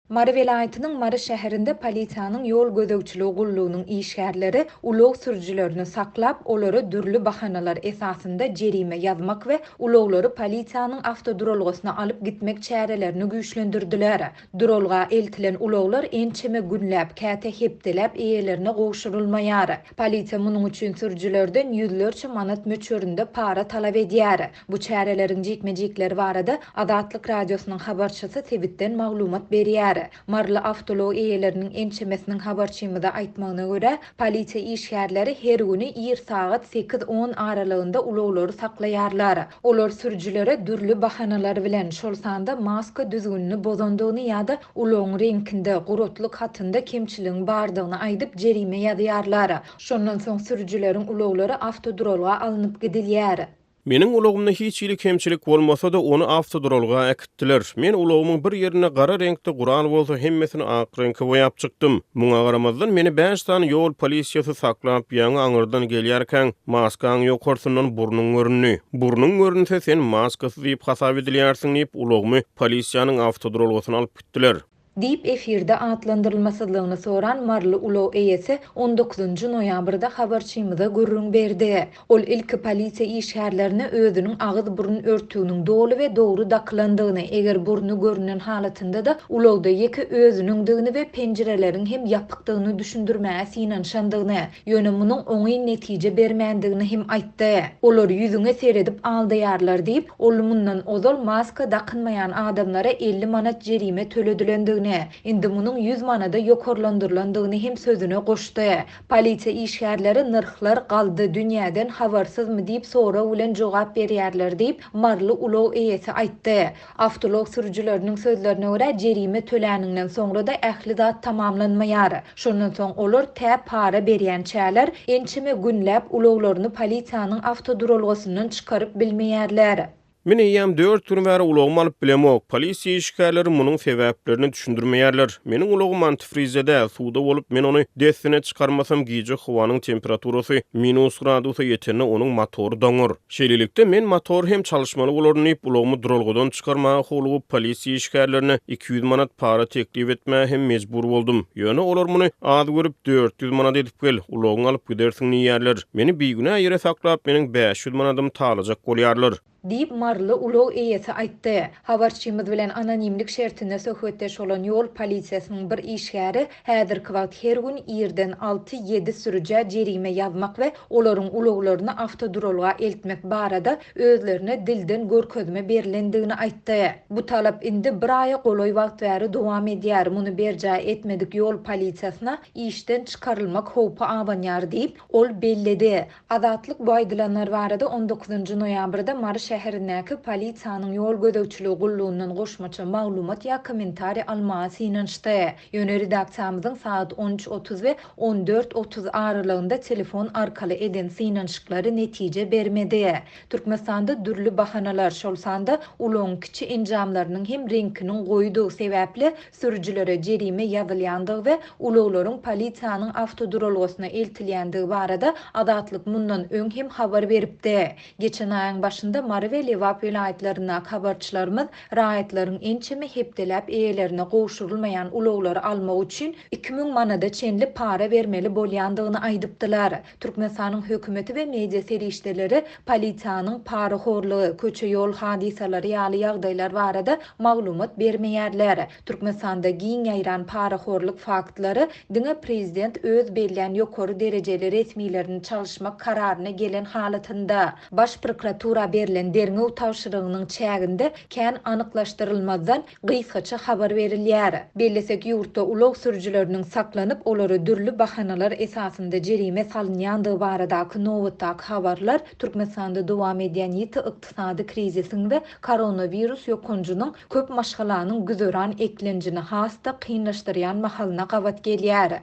Mary welaýatynyň Mary şäherinde polisiýanyň ýol gözegçiligi gullugynyň işgärleri ulag sürüjilerini saklap, olara dürli bahanalar esasynda jerime ýazmak we ulaglary polisiýanyň awtoduralgasyna alyp gitmek çärelerini güýçlendirdiler. Duralga eltilen ulaglar ençeme günläp, käte hepdeläp eýelerine gowşurylmaýar. Polisiýa munuň üçin sürüjilerden ýüzlerçe manat möçberinde para talap edýär. Bu çäreleriň jikme-jikleri barada Azatlyk Radiosynyň habarçysy sebitden maglumat berýär. Maryly awtoulag eýeleriniň ençemesiniň habarçymyza aýtmagyna görä, polisiýa işgärleri her güni ir sagat sekiz-on aralygynda ulaglary saklaýarlar. Olar sürüjilere dürli bahanalar bilen, şol sanda maska düzgünini bozandygyny ýa-da ulagyň reňkinde, guratlyk hatynda kemçiligiň bardygyny aýdyp jerime ýazýarlar. Şondan soň sürüjileriň ulaglary awtoduralga alnyp gidilýär. Meniň ulagymda hiç hili kemçilik bolmasa-da, ony awtoduralga äkitdiler. Men ulagymyň bir ýerinde gara reňkde gural bolsa, hemmesini ak reňke boýap çykdym. Muňa garamazdan, meni bäş sany ýol polisiýasy saklap, ýaňy aňyrdan gelýärkäň, maskaň ýokarsyndan burnuň göründi. Burnuň görünse, sen maskasyz diýip hasap edilýärsiň diýip, ulagymy polisiýanyň awtoduralgasyna alyp gitdiler. Diýip, efirde atlandyrylmasyzlygyny soran maryly ulag eýesi on dokuzynjy noýabrda habarçymyza gürrüň berdi. Ol ilki polisiýa işgärlerine özüniň agyz-burun örtüginiň doly we dogry dakylandygyny, eger burny görünen halatynda-da ulagda ýeke özüniňdigini we penjireleriň hem ýapykdygyny düşündirmäge synanyşandygyny, ýöne munuň oňyn netije bermändigini hem aýtdy. Olar ýüzüňe seredip aldaýarlar diýip, ol mundan ozal maska dakynmaýan adamlara 50 manat jerime töledilendigini, indi munuň 100 manada ýokarlandyrylandygyny hem sözüne goşdy. Polisiýa işgärleri nyrhlar galdy, dünýäden habarsyzmy diýip sorag bilen jogap berýärler diýip, maryly ulag eýesi aýtdy. Awtoulag sürüjileriniň sözlerine görä, jerime töläniňden soňra-da ähli zat tamamlanmaýar. Şondan soň olar tä para berýänçäler, ençeme günläp ulaglaryny polisiýanyň awtoduralgasyndan çykaryp bilmeýärler. Men eýýäm dört gün bäri ulagymy alyp bilemok. Polisiýa işgärleri munuň sebäplerini düşündirmeýärler. Meniň ulagym antifrizde däl, suwda bolup, men ony dessine çykarmasam, gije howanyň temperaturasy minus gradusa ýetende onuň motory doňar. Şeýlelikde, men motor hem çalyşmaly bolaryn diýip, ulagymy duralgadan çykarmaga howlugyp, polisiýa işgärlerine 200 manat para teklip etmäge hem mejbur boldum. Ýöne olar muny az görüp, 400 manat edip gel, ulagyňy alyp gidersiň diýýärler. Meni bigünä ýere saklap, meniň 500 manadymy talajak bolýarlar. Diýip, maryly ulag eýesi aýtdy. Habarçymyz bilen anonimlik şertinde söhbetdeş bolan ýol polisiýasynyň bir işgäri häzirki wagt her gün irden alty-ýedi sürüjä jerime ýazmak we olaryň ulaglaryny awtoduralga eltmek barada özlerine dilden görkezme berlendigini aýtdy. Bu talap indi bir aýa golaý wagt bäri dowam edýär, muny berjaý etmedik ýol polisiýasyna işden çykarylmak howpy abanýar diýip, ol belledi. Azatlyk bu aýdylanlar barada on dokuzynjy noýabrda Mary şäherindäki polisiýanyň ýol gözegçiligi gullugyndan goşmaça maglumat ýa kommentariý almaga synanyşdy. Ýöne redaksiýamyzyň sagat on üç 30 we on dört 30 aralygynda telefon arkaly eden synanyşyklary netije bermedi. Türkmenistanda dürli bahanalar, şol sanda ulagyň kiçi enjamlarynyň hem reňkiniň goýudygy sebäpli sürüjilere jerime ýazylýandygy we ulaglaryň polisiýanyň awtoduralgasyna eltilýändigi barada Azatlyk mundan öň hem habar beripdi. Geçen aýyň başynda Mary we Lebap welaýatlaryndaky habarçylarymyz raýatlaryň ençeme hepdeläp eýelerine gowşurylmaýan ulaglary almak üçin 2000 manada çenli para bermeli bolýandygyny aýdypdylar. Türkmenistanyň hökümeti we media serişdeleri polisiýanyň parahorlugy, köçe-ýol hadysalary ýaly ýagdaýlar barada maglumat bermeýärler. Türkmenistanda giň ýaýran parahorluk faktlary diňe prezident öz bellän ýokary derejeli resmilerini çalyşmak kararyna gelen halatynda, Baş prokuratura berlen derňew tabşyrygynyň çäginde kän anyklaşdyrylmazdan gysgaça habar berilýär. Bellesek, ýurtda ulag sürüjileriniň saklanyp, olara dürli bahanalar esasynda jerime salynýandygy baradaky nobatdaky habarlar Türkmenistanda dowam edýän ýiti ykdysady krizisiň we koronawirus ýokanjynyň köp maşgalanyň güzeran eklenjini has-da kynlaşdyrýan mahalyna gabat gelýär.